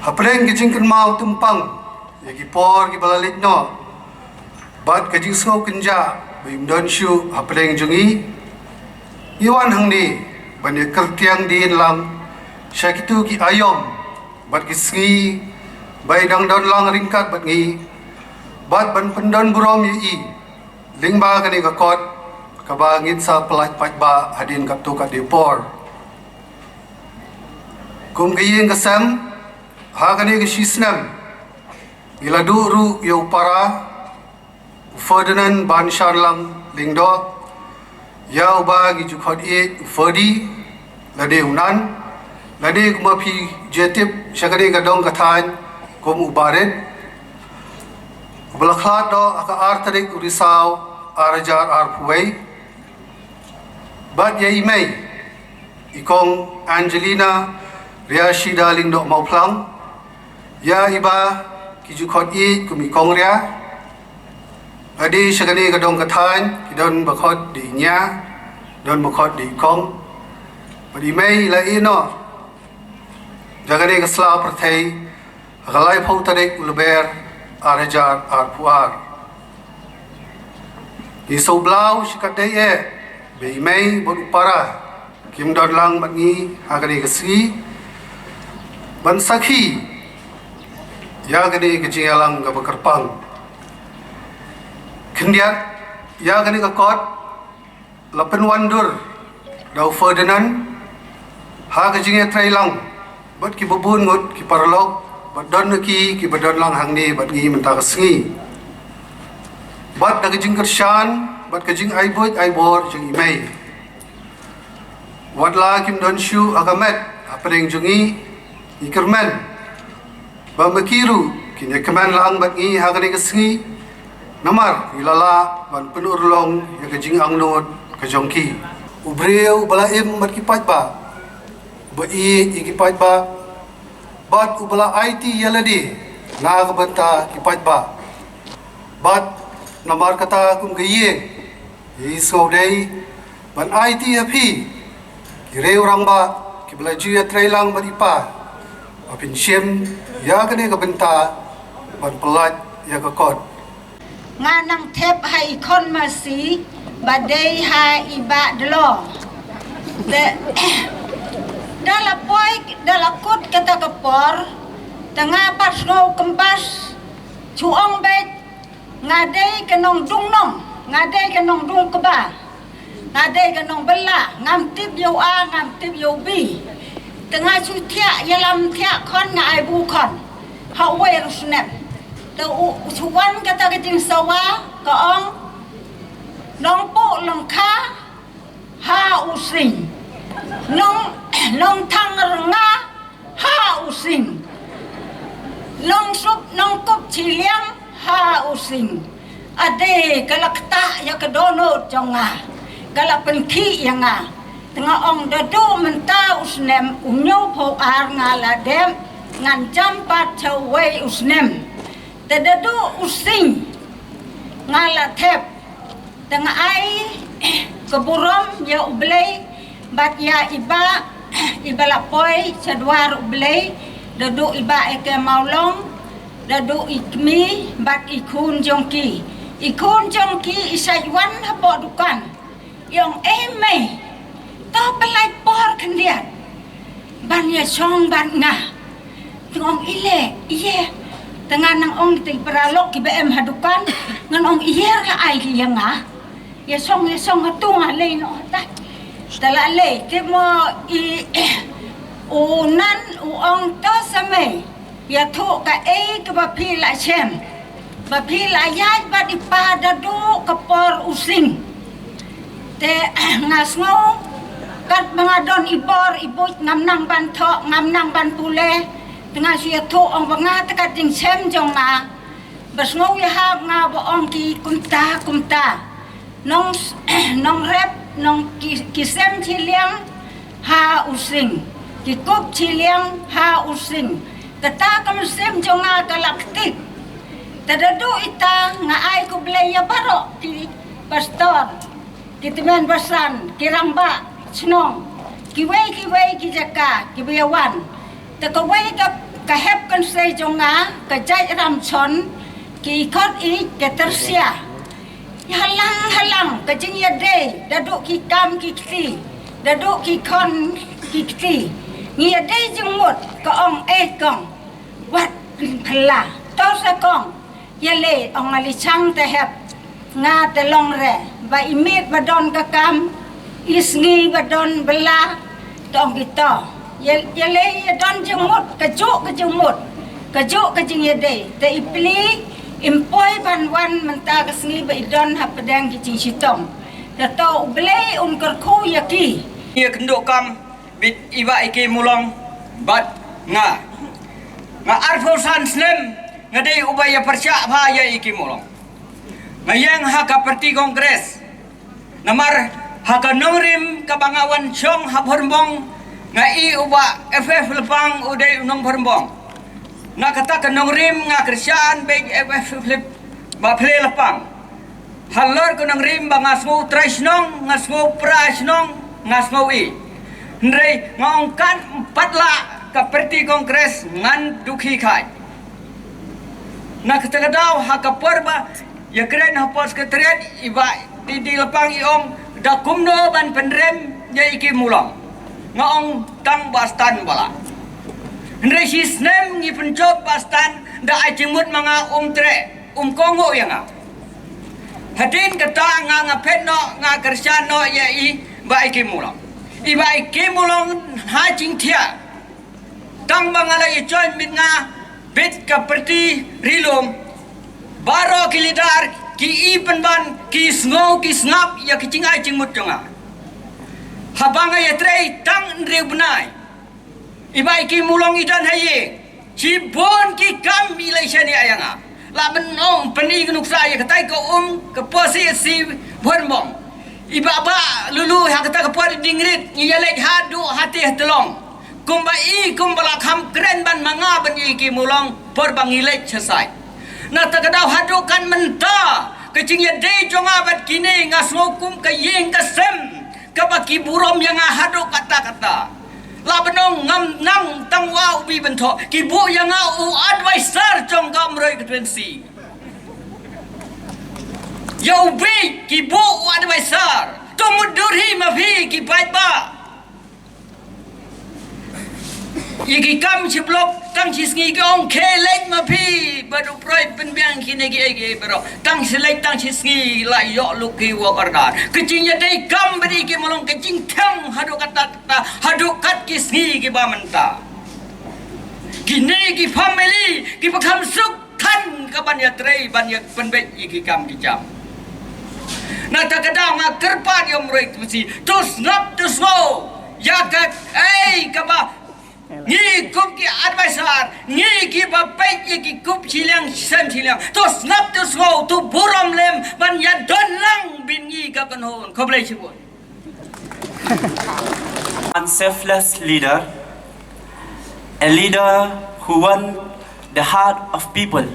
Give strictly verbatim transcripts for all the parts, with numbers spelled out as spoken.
Hapdeng ka jingkynmaw tympang ïa ki por kiba la leit noh bad ka jingsngew kynjah ba im don shuh hapdeng jong ngi, ngi wan hangne ban ïa kyrtiang dien lang sha kito ki aïom bad ki sngi ba i dang don lang ryngkat bad ngi, bad ban pyndonburom ïa i lyngba kane ka kot kaba ngin sa pyllait paidbah hadien katto katne por. Kum ka ïing ka sem, ha kane ka shi snem ngi la duh ruh ïa u para u Ferdinand Banshanlang Lyngdoh, ïa uba ngi ju khot ïeit u Ferdi, lane u Nan, lane kumba phi ju tip sha kane ka dong ka thaiñ kum u Barit, uba la khlad noh ha ka ar tarik u Risaw ar hajar arphew wei. Bad ïa i mei, i kong Angelina Riashida Lyngdoh Mawphlang, ïa iba ki ju khot ïeit kum i Kong Ria. Lane sha kane ka dong ka thaiñ ki don ba khot da i Nia, don ba khot da i Kong. Bad i mei la ïeh noh da kane ka sla pyrthei ha ka laiphew tarik u Lber ar hajar arphew ar. Ngi sngewbha shikatdei eh ba i mei bad u para kim don lang bad ngi ha kane ka sngi ban sakhi ïa kane ka jingïalang kaba kyrpang. Khyndiat, ïa kane ka kot la pynwandur da u Ferdinand ha ka jingïatreilang bad kiba bun ngut ki paralok, bad don na ki kiba don lang hangne bad ngi mynta ka sngi. Bad da ka jingkyrshan bad ka jingai buit ai bor jong i mei, wat la kim don shuh ha ka met hapdeng jong ngi, ngi kyrmen ba ma ki ruh kin ïa kmen lang bad ngi ha kane ka sngi. Namar ngi la lah ban pynurlong ïa ka jingangnud ka jong ki. U briew uba la im bad ki paidbah, uba ïeit ïa ki paidbah, bad uba la aiti ïa lade na ka bynta ki paidbah. Bad namar kata kum ka ïing, ngi sngewdei ban aiti ha phi ki riew rangbah kiba la ju ïatreilang bad i pa, ba phin shim ïa kane ka bynta ban pyllait ïa ka kot. Nga nang thep ha i khon masi ba dei ha i Bah Dlong. Te da la poi, da la kut kata ka por, te nga pat sngew kympas, shu ong beit, nga dei ka nongdung nong, nga dei ka nongdung kba, nga dei ka nongbylla, ngam tip ïa u A, ngam tip ïa u B. Te nga shu thiah ïalam thiah khon, nga ai bu khon ha uwei u snem. Te u, u shu wan kata ka jingsawa, ka ong, Nongpuh Lyngkha ha U Sing. Nong, Nongthang Rnga ha U Sing. Nongsup, Nongkup Chiliang ha U Sing. Ade, ka la ktah ïa ka dohnud jong nga, ka la pynkhih ïa nga. Te nga ong, da duh mynta u snem u hynñiewphew ar nga la dep, ngan jam pat sha uwei u snem. Te da duh U Sing nga la thep. Te nga ai ka burom ïa U Blei bad ïa i Bah, iba la poi sha dwar U Blei, da duh i Bah Eke Mawlong, da duh i kmie bad i khun jong ki. I khun jong ki i shait wan hapoh dukan. I ong, ei mei, to pynlait por khyndiat ban ïa shong bad nga. Te nga ong, i leh, i leh. Te nga nang ong te i paralok kiba em ha dukan, ngan ong, i leh, la ai ki ïa nga. Ïa shong, ïa shong hato, nga leit noh hatai. Te la leit, te mo i, u Nan u ong, to sa mei, ïathuh kaei kaba phi la shem, ba phi la ïaid bad i pa da duh ka por U Sing. Te nga sngew katba nga don i bor i buit, ngam nang ban thoh, ngam nang ban pule. Te nga shu ïathuh, ong ba nga te ka jingshem jong nga, ba sngew ïahap nga ba ong ki kumta kumta. Nong, nongrep, nong ki, ki sem chiliang ha U Sing, ki kup chiliang ha U Sing. Kata ka mynsiem jong nga ka la ktik. Te da duh ita nga ai khublei ïa baroh ki pastor, ki tymmen basan, ki rangbah shnong, kiwei kiwei ki jaka kiba ïa wan. Te kawei ka, Ka hep kan sei jong nga, ka jait ram chon, ki khot i ka tersia. Halang halang ka jingïadei, da duh ki kam ki kti, da duh ki khon ki kti. Ngi ïadei jingmut, ka ong, eh kong, wat pynphylla. To sa kong, ïaleh, ong, nga la chang te hep. Nga te long re, ba i miet ba don ka kam, i sngi ba don bylla, tong kito. Ïa, ïaleh ïa don jingmut, kajuh ka jingmut, kajuh ka jingïadei. Te i pli, im poi ban wan mynta ka sngi ba i don hapdeng ki jingshitom. Te to U Blei un kyrkhu ïa ki. Ïa kynduh kam, bit i Bah Icky Mulong bad nga. Nga arphew san snem nga dei uba ïa pyrshah bha ïa Icky Mulong. Nga ïeng ha ka party Congress. Namar ha ka nongrim kaba nga wan shong ha Bhormbong, nga i u Bah F F Lyngpang u dei u nong Bhormbong. Na kata ka nongrim nga kyrshan bad F F Lyngpang, Bah Phle Lyngpang. Halor ka nongrim ba nga sngew trai shnong, nga sngew pra shnong, nga sngew i. Hynrei nga ong kan pat lah ka party Congress ngan dukhi khai. Na kata ka daw ha ka por ba ïakren hapoh Secretariat, i Bah T D Lyngpang i ong, da kumno ban pynrem ïa Icky Mulong. Nga ong tang Bah Stan ba lah. Hynrei shi snem ngi pynjop Bah Stan, da ai jingmut ma nga um treh, um kohnguh ïa nga. Hadien kata nga, nga phet noh, nga kyrshan noh ïa i Bah Icky Mulong. I Bah Icky Mulong ha jingthiah. Tang ba nga la ïa join bit nga bit ka party Ri Lum, baroh ki leader ki i pynban, ki sngew ki sngap ïa ki jingai jingmut jong nga. Haba nga ïatrei tang hynriew bnai, i Bah Icky Mulong i don ha ïing, shibun ki kam i la shaniah ïa nga. La ban ong pyni ka nuksa ïa katai ka um ka por C S C Bhormbong. I Bah Bah Lulu ha kata ka por i ding rit, ngi ïaleit haduh hatei ha Tlong. Kumba i, kumba la kham kren ban ma nga bad i Icky Mulong por ba ngi leit sha site. Na kata ka daw haduh kat mynta, ka jingïadei jong nga bad kine nga sngew kum ka ïing ka sem kaba ki burom ïa nga haduh katta katta. La ban ong ngam nang tang wa u Bri Bynthok, ki buh ïa nga u advisor jong ka Umroi constituency. Ïa u Bri ki buh u advisor. To mutdur hi ma phi ki paidbah. Ïa ki kam shi block tang shi sngi ki ong khie leit ma phi bad u Proi pynbiang kine kiei kiei baroh. Tang shi leit tang shi sngi la ïoh lut ki work order. Ka jingïadei kam bad i Icky Mulong ka jingthiang haduh katta katta, haduh kat ki sngi kiba mynta. Kine ki family kiba kham suk than ka ban ïatrei ban ïa pynbeit ïa ki kam ki jam. Na kata ka daw nga kyrpad ïa u Umroi constituency, to sngap to sngew ïa kaei kaba ngi kum ki advisor, ngi kiba peit ïa ki kup shiliang sem shiliang, to sngap to sngew, to burom lem ban ïadon lang bad ngi ka kynhun. Khublei shibun. Unselfless leader, a leader who won the heart of people.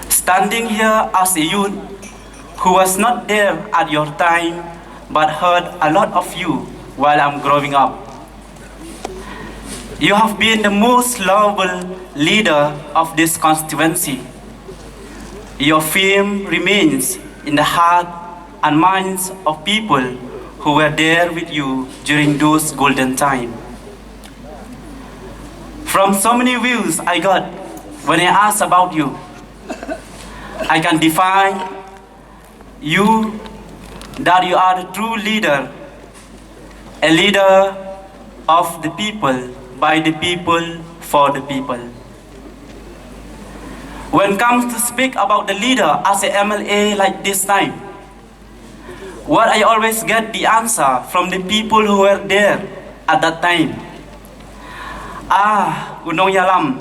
Standing here as a youth who was not there at your time but heard a lot of you while I'm growing up. You have been the most lovable leader of this constituency. Your fame remains in the heart and minds of people who were there with you during those golden times. From so many views I got when I asked about you, I can define you that you are the true leader, a leader of the people, by the people, for the people. When comes to speak about the leader as a M L A like this time, what I always get the answer from the people who were there at that time. Ah, u nongïalam,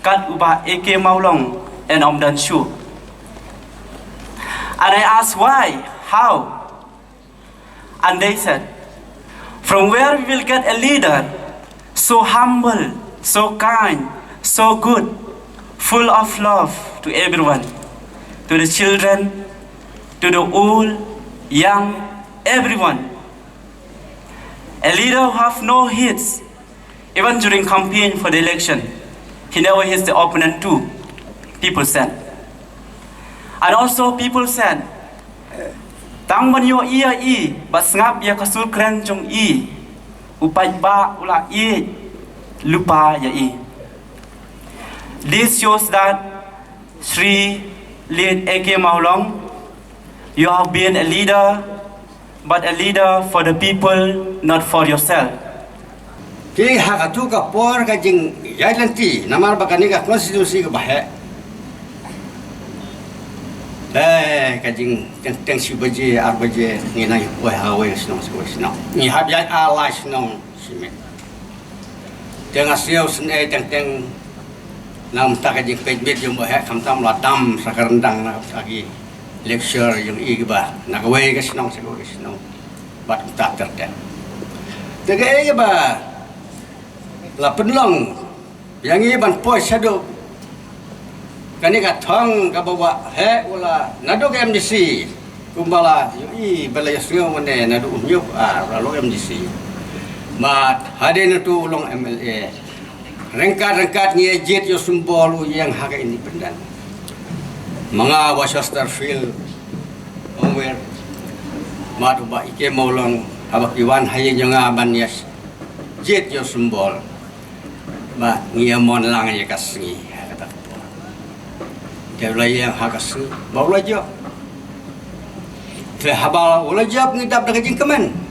kat u Bah A K Mawlong, and um dan shu. And I ask why, how? And they said, from where we will get a leader so humble, so kind, so good, full of love to everyone, to the children, to the old, young, everyone. A leader who have no hates, Even during campaign for the election, he never hits the opponent too, people said. And also people said, tang ban ïohi ïa i, ba sngap ïa ka sur kren jong i, u paidbah u la ïeit lypa ïa i. This shows that Shri Late A K Mawlong, you have been a leader, but a leader for the people, not for yourself. Ki ha katu ka por ka jingïaid lynti, namar ba kane ka constituency ka ba heh. Eh, ka jingteng teng shi baje, ar baje, ngi nang ïa poi ha wei shnong, shi wei shnong. Ngi hap ïaid ar lai shnong shimet. Te nga sngew sngewsih teng teng namar ka jingpeit miet jong ba heh, khamtam la dam sa ka ryndang na ka ki lecture jong i ki ba na kawei ka shnong sha kawei ka shnong. Bad kumta ter ter. Te kaei kaba la pynlong ïa ngi ban poi shaduh kane ka thong kaba wah heh, u la naduh ka M D C. Kumba la ïohi ba la ïohsngew mynne naduh u hynñiew ar u la long M D C. Bad hadien nangtu u long M L A. Ryngkat ryngkat ngi ïa jied ïa u symbol u ïeng ha ka independent. Ma nga ba Chesterfield, Umwer, bad u Bah E K Mawlong, haba ki wan ha ïing jong nga ban ïa jied ïa u symbol. Ba ngi ïa mon lang ïa ka sngi ha kata ka por. Te u la ïeng ha ka sngi ba u la jop. Te haba u la jop ngi dap da ka jingkmen.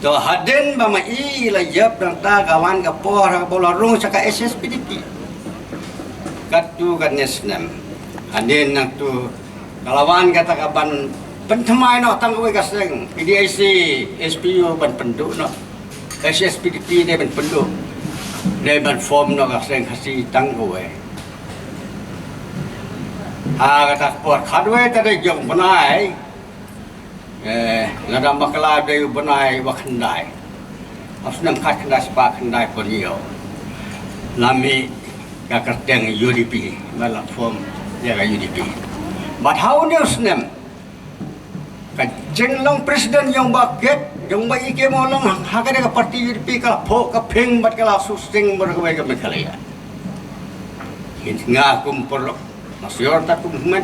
To hadien ba ma i la jop, nangta ka wan ka por ba u la rung sha ka H S P D P. Katto katne snem. Hadien nangto ka la wan kata ka ban pynthymmai noh tang kawei ka seng, P D I C, S P U ban pynduh noh. H S P D P dei ban pynduh, dei ban form noh ka seng Khasi tang kawei. Ha kata ka por khatwei tarik jong u bnai, eh, lada ym bakla dei u bnai ba khyndai. Ha u snem khatkhyndai spah khyndaiphew hynñiew la mih ka kyrteng U D P, ba la form ïa ka U D P. Bad ha une u snem ka jinglong president jong u Bah Kit, jong u Bah E K Mawlong, ha kane ka party U D P ka la phuh ka phieng bad ka la shu sting bad kawei ka Meghalaya. Nga kum paralok, nga shu ïoh ta kum hynmen.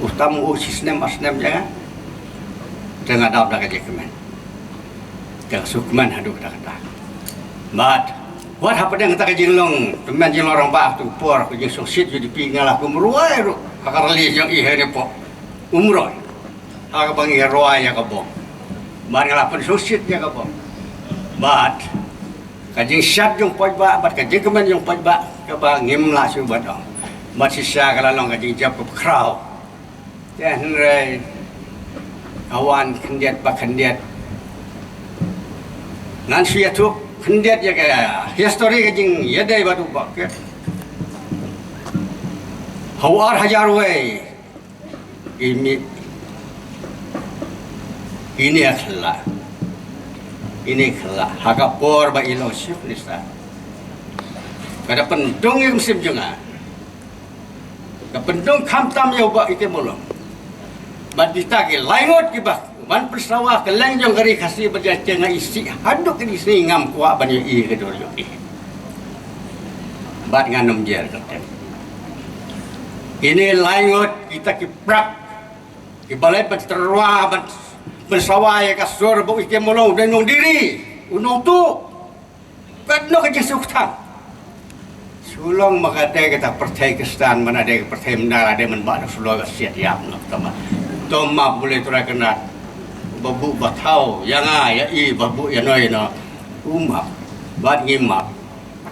U tam u shi snem ar snem jong nga. Te nga dap da ka jingkmen. Te nga shu kmen haduh katta katta. Bad wat hapdeng kata ka jinglong tymmen jinglong rangbah tu por, ka jingsngewsih U D P, nga la kum rwai ruh ha ka rally jong i ha Deiphor. Ym roi. Ha kaba ngi rwai ïa ka bom. Bad nga la pynshongshit ïa ka bom. Bad ka jingshad jong paidbah bad ka jingkmen jong paidbah kaba ngim lah shuh ban ong. Bad shisha ka la long ka jingjop kaba khraw. Te hynrei ka wan khyndiat ba khyndiat. Ngan shu ïathuh khyndiat ïa ka history ka jingïadei bad u Bah Kit. Ha u ar hajar wei. Ine, ine a khla. Ine khla. Ha ka por ba i long Chief Minister, ka da pyndong ïa ka mynsiem jong nga. Ka pyndong khamtam ïa u Bah E K Mawlong. Bad kita ki lai ngut kiba ban pynsawa kylleng jong ka ri Khasi bad ïa ka nga isih haduh kine ki sngi ngam kwah ban ïohi ka dur jong i. Bad ngan ym jer kyrteng. Kine lai ngut kita ki prap. Ki balei ban tyrwa ban pynsawa ïa ka sur ba u Bah E K Mawlong u dei nongdie ri, u nongtuh. Katno ka jingsngewthuh. Shu long ma ka dei kata pyrthei Khristan, ma ka dei ka pyrthei mynta la dei mynba da shu long ka siat ïap noh tama. To map bule tu ra kena ba buh ba thaw ïa nga ïa i ba buh ïa no ïa no. U map bad ngi map.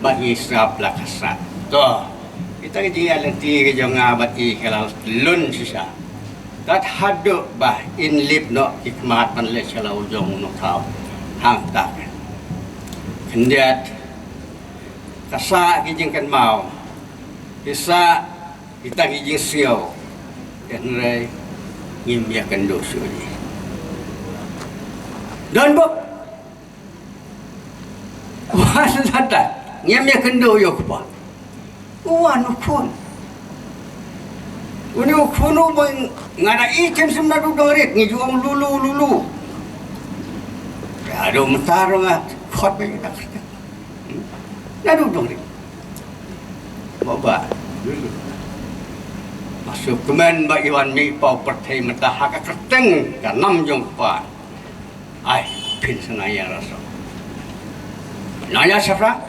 Bad ngi sngap la ka sat. To, kita ki jingïaid lynti ki jong nga bad i ka la lun shisha. Kat haduh ba in lip noh ki khmat ban leit sha la u jong u nongthaw. Hangta khyndiat ka sah ki jingkynmaw, ki sah kita ki jingsngew. Hynrei ngim ïakynduh shuh ïa i. Don bok. Wan lada ngim ïakynduh ïa u kpa. U wan u khun. Une u khun u ba nga da i khlem shym naduh dong rit, ngi ju ong lulu lulu. Haduh mynta ruh nga Pat ba ïa ka kyrteng. Hmm? Naduh dong ri. Ba ba. Masu kmen ba i wan mih paw pyrthei mynta ha ka kyrteng ka nam jong kpa. Ai, phin sa nang ïa rasong. Nang ïa shaphrang.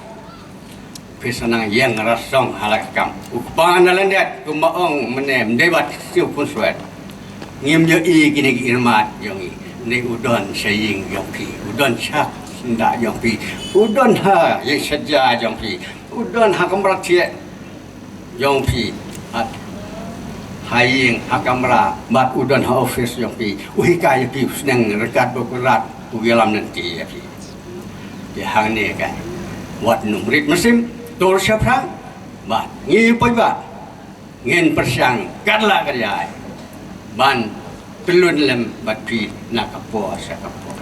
Phi sa nang ïeng rasong ha la ka kam. U kpa na lyndet kumba ong mynne, ym dei bad siew pun swet. Ngim ïohi kine ki irmat jong ngi. Ngi u don sha ïing jong phi, u don sha syndah jong phi, u don ha ïing sha ja jong phi, u don ha kamra thiah jong phi. Ha, ha ïing, ha kamra, bad u don ha office jong phi. U hikai ïa phi, u sneng ryngkat bad u Kynrad, u ïalam lynti ïa phi. Te hangne ka, wat nym rit mynsiem, tur shaphrang, bad ngi paidbah ngin pyrshang katba lah ka jai ban pyllun lem bad phi na ka por sha ka por.